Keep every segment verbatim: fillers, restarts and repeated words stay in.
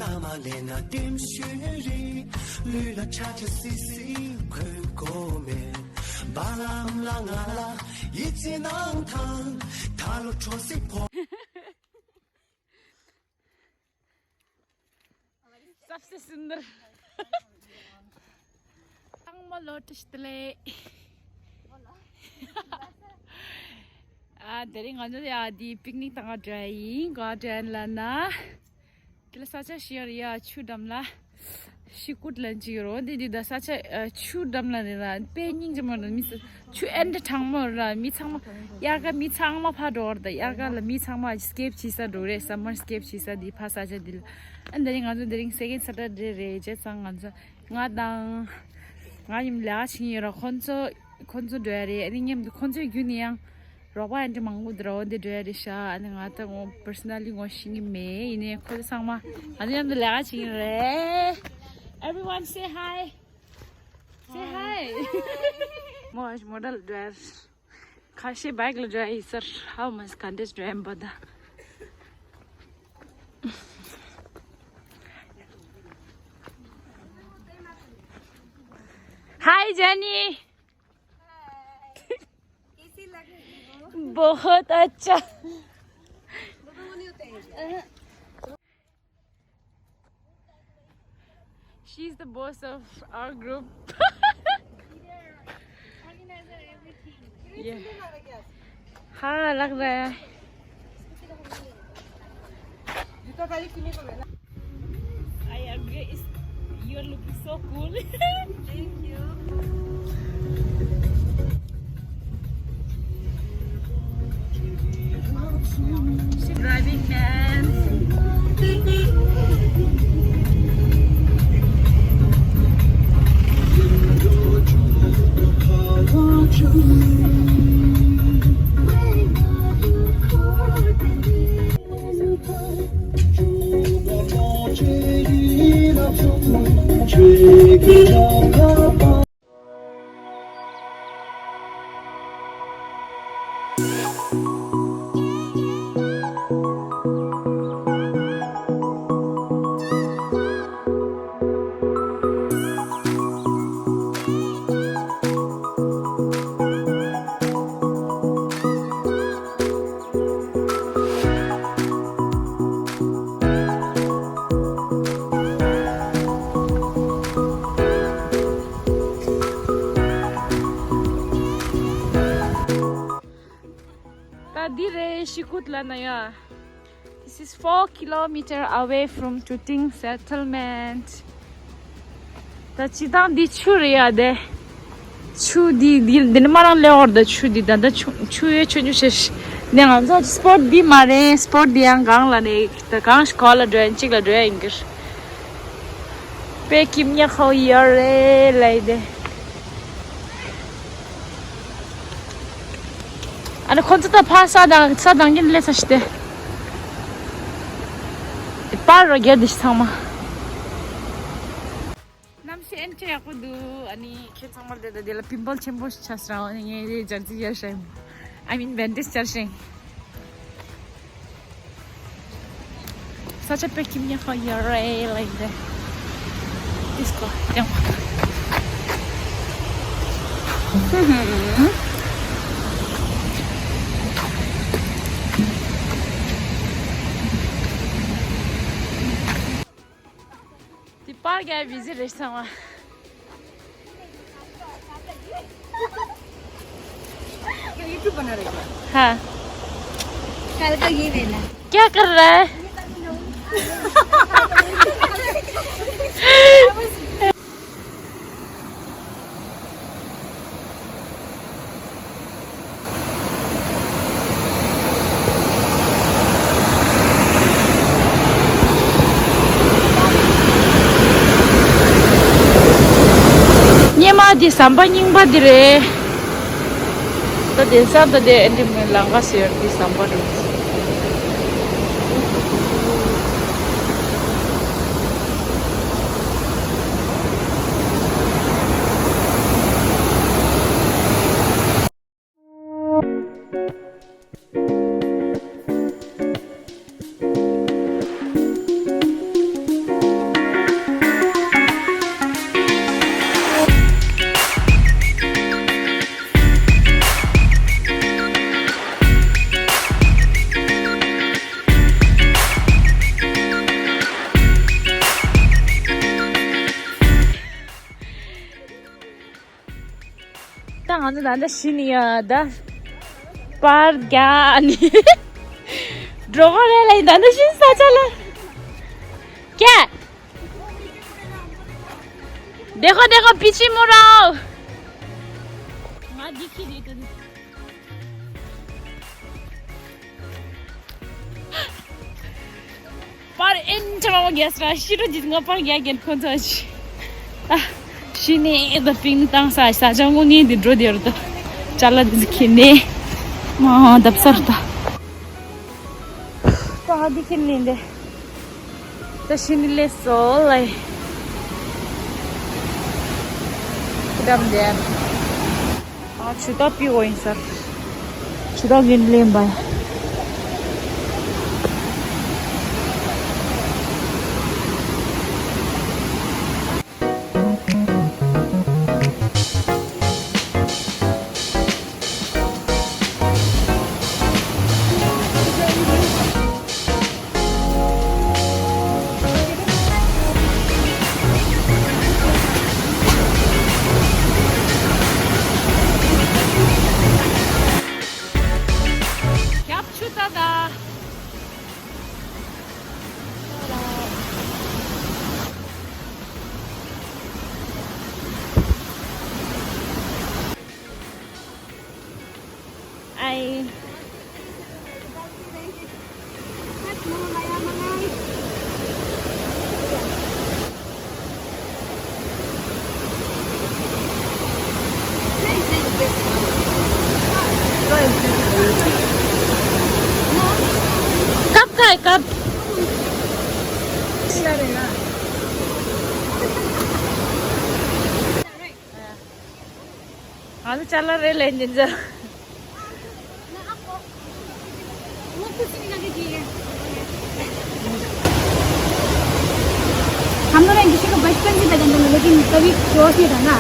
ཨ་མ་ལེ་ན་ལྟེམ་ཤུ་རི། ལུས་ལ་ཆ་ཆ་སི་སི་གོན་གོ་མེད། བ་ལམ་ལ་ང་ལ་ཡིད་ཆེས་གནང་དང་། ད་ལོ་ཁྲོ་སི་ཕོ། सबसे सुंदर। ཚང་མ་ལོ་བཀྲ་ཤིས་བདེ་ལེགས། ཨ། དེ་རིང་ང་ཚོ་ཡ་འདི་པིག་ནིག་བཏང་ག་འགྲོ་ཡ་ཡིན། ག་འགྲོ་ཡ་ཡིན་ལབ་ན། དེ་ལ་ས་ཆ་ཞིག་ཡོད་རེད་ཡ། ཆུ་འགྲམ་ལ། ཤི་ཀུད་ལབ་ཅིག་ཡོད་རེད། འོ་འདི་འདི་ད་ས་ཆ་ཨ་ཆུ་འགྲམ་ལ་རེད་ལ། དཔེ་སྙིང་རྗེ་མོ་རེད། མི་ས་ཆུ་ཨེ་འདྲ་གྲང་མོ་རེད་ལ། མི་ཚང་མ་དབྱར་ཁ་མི་ཚང་མ་ཕར་འགྲོ་བ་རེད། ད་དབྱར་ཁ་ལ་མི་ཚང་མ་སི་ཀེབ་བྱེད་ས་འགྲོ་རེད། སམ་མར་སི་ཀེབ་བྱེད་ས་འདི་ཕར་ས་ཆ་འདི་ལ། ཨ་འདི་རིང་ང་ཚོ་འདི་རིང་སེ་ཀེན་ཌ་སེ་ཊར་ཌེ་རེད། བྱས་ཙང་ང་ཚོ་ང་དང་ང་མཉམ་ལས་ཀ་བྱེད་ཀྱི་ཡོད་ར། ཁོང་ཚོ་ཁོང་ཚོ་འགྲོ་ཡ་རེད། ཨ་ནི་མཉམ་དུ་ཁོང་ཚོའི་བརྒྱུད་ནས་ཡང་རོགས་པ་ཨ་འདྲ་མང་པོ་འདུག་ར། འོ་འདི་འགྲོ་ཡ་རེད་ཤག་ཨ་ནི་ང་ད་ངོ་པར་སོ་ན་ལི་ངོ་ཤེས་ཀྱི་མེད། ཡིན་ནའི་ཁོ་ཚོ་ཚང་མ་ང་ཚོ་མཉམ་དུ་ལས་ཀ་བྱེད་ཀྱི་རེད། Everyone say hi. Say hi. མོ་མོ་ཊ་ལ་འགྲོ་ཡ། ཁ་ཤས་བྷའིག་ལ་འགྲོ་ཡ་ཡིན་ཟེར། How much countries འགྲོ་ཡ་ཡིན་པ་ད། Hi Jenny. बहुत अच्छा। She's the boss of our group. Yeah. हाँ, लग रहा है। I agree. It's, you're looking so cool. Thank you. She's driving, man. ད་འདི་རེད། ཤི་ཀུད་ལབ་ན་ཡ། This is four kilometer away from Tuting settlement. ད་སྤྱིར་བཏང་འདི་ཆུ་རེད་ཡ། དེ་ཆུ་འདི་འདི་འདི་ནི་མ་རང་ལེ་འོར་ད་ཆུ་འདི་ད་ད་ཆུ་ཆུ་ཡོད་ཆུ་ཆུ་ཤེས་ནས་ང་ཚོ་སི་པོཊ་འདི་མ་རེད། སི་པོཊ་འདི་ཡང་གང་ལ་ནས་ད་གང་ཞིག་ག་ལ་འགྲོ་ཡིན་གཅིག་ལ་འགྲོ་ཡ་ཡིན་གྱི། པེ་ཀིམ་ཉ་ཁོ་ཡོད་རེད་ལབ་དེ། ཨ་ནི་ཁོ་ཚོ་ད་ཕ་ས་དང་ས་དང་གིན་ལས་ས་ཞིག་སྟེ། པར་རོ་རྒྱལ་དུ་ཚང་མ། གནམ་གཤིས་ཨེན་ཅི་ཡག་པོ་འདུག་ཨ་ནི་ཁྱེད་ཚང་མར་དེ་དང་དེ་ལ་པིམ་པལ་ཆེན་པོ་ཞིག་ཆགས་སོང་། ཨ་ནི་ངས་དེ་སྦྱར་རྩི་སྦྱར་ཤིང་། I mean bandage སྦྱར་ཤིང་། Such a big Kim Yong Ho, you're right, like that. This go. Don't. དེ་པར་གྱི་བི་ཟི་རེད་ཚང་མ། ये YouTube बना रहे क्या? हाँ। कल का ये लेना। क्या कर रहा है? སྙེ་མ་འདི་ཟམ་པ་རྙིང་པ་འདི་རེད། ད་དེང་སང་ད་དེ་ཨེ་འདྲ་མིན་ལང་ཀ་ཟེར་འདི་ཟམ་པ་རེད། ང་ཚོ་ད་ལྟ་ཤི་ནི་ཡ་ད། པར་རྒྱག་ནི། འགྲོ་གི་རེད་ལ་ཡིན། ད་ལྟ་ཤི་ས་ཆ་ལ། ཀྱེ། देखो देखो पीछे मुड़ो। ང་འདི་ཁྱི་རེད་དོ། པར་ཨེན་ཅི་མ་མ་རྒྱག་ས་ར་ཤི་རོ་ཇི་ང་པར་རྒྱག་རྒྱན་ཁོ་ཚོ་ཤི། ཨ། ཤི་ནི་ཨེ་ད་པིང་བཏང་ས་ས་ཆ་དངོས་གནས་འདི་འགྲོ་དེ་རུ་ད། ཅ་ལག་འདི་ཁྱི་ནི། མ་འདབ་སར་ད། ད་འདི་ཁྱི་ནི་འདི། ད་ཤི་ནི་ལས་སོ་ལ་ཡི། འདམ་འདི། ཨ་ཆུ་ད་པི་འོ་ཡིན་ས། ཆུ་ད་གིན་ལེན་པ། རྒྱབ་ཆུ་ད་ད། ཨའི། ཀབ་ཀའི་ཀབ། ང་ཚོ་ཅ་ལག་རེ་ལེན་ཉིན་ཟེར། हम लोग एजुकेशन का बचपन से बदल दो, लेकिन कभी जोश नहीं था ना।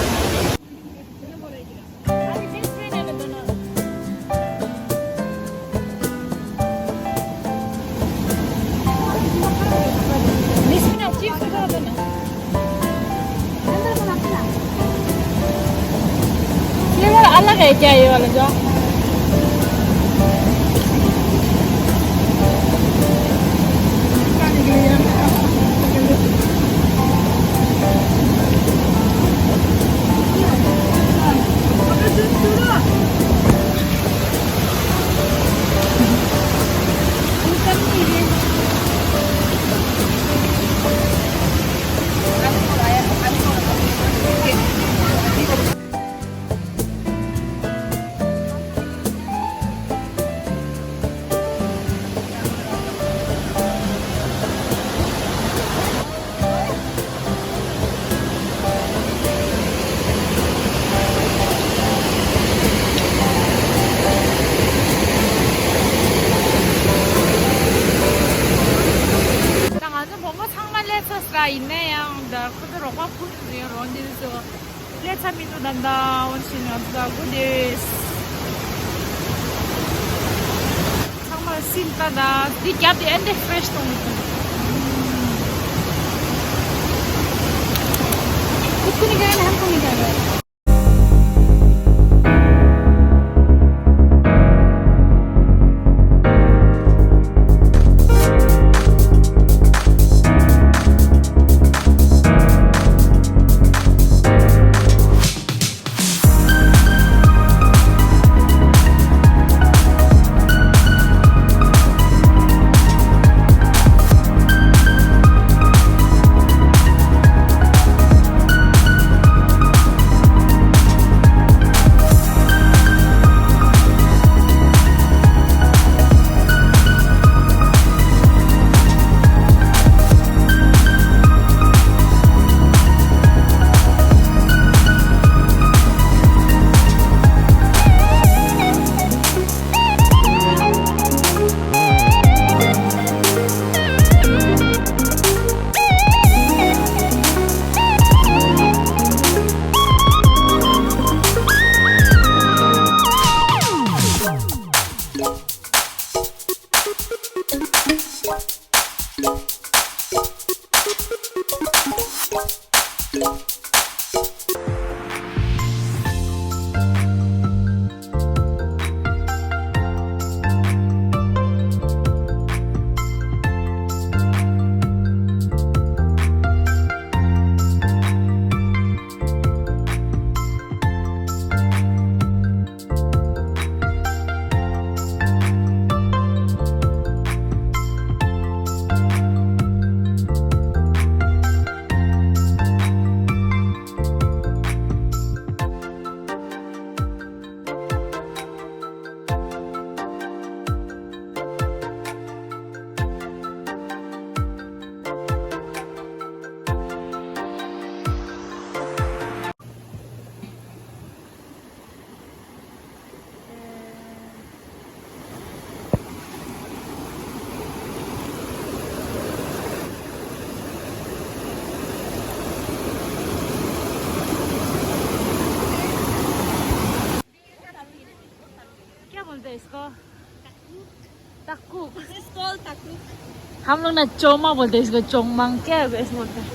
ये वाला अलग है क्या, ये वाला जो? ད་ང་ཚོ་བུ་མོ་ཚང་མ་སླེབས་ཚར་ཡིན་ན་ཡང་ད་ཁོ་ཚོ་རོགས་པ་ཕུལ་ཡོད་རོགས་འདི་ཚོ་སླེབས་ཚར་མི་འདུག་ད་ད་འོན་ཕྱིན་ང་ཚོ་ད་སྒུག་བསྡད་ཡོད། ཚང་མ་སིམ་ད་ད་འདི་རྒྱབ་དེ་ཨེ་འདྲ་ཕ་རེ་ཤི་གཏོང་གི་འདུག हम लोग ना चोमा बोलते हैं इसको, चोमांग क्या है वैसे बोलते हैं।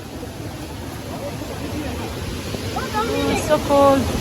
So cold.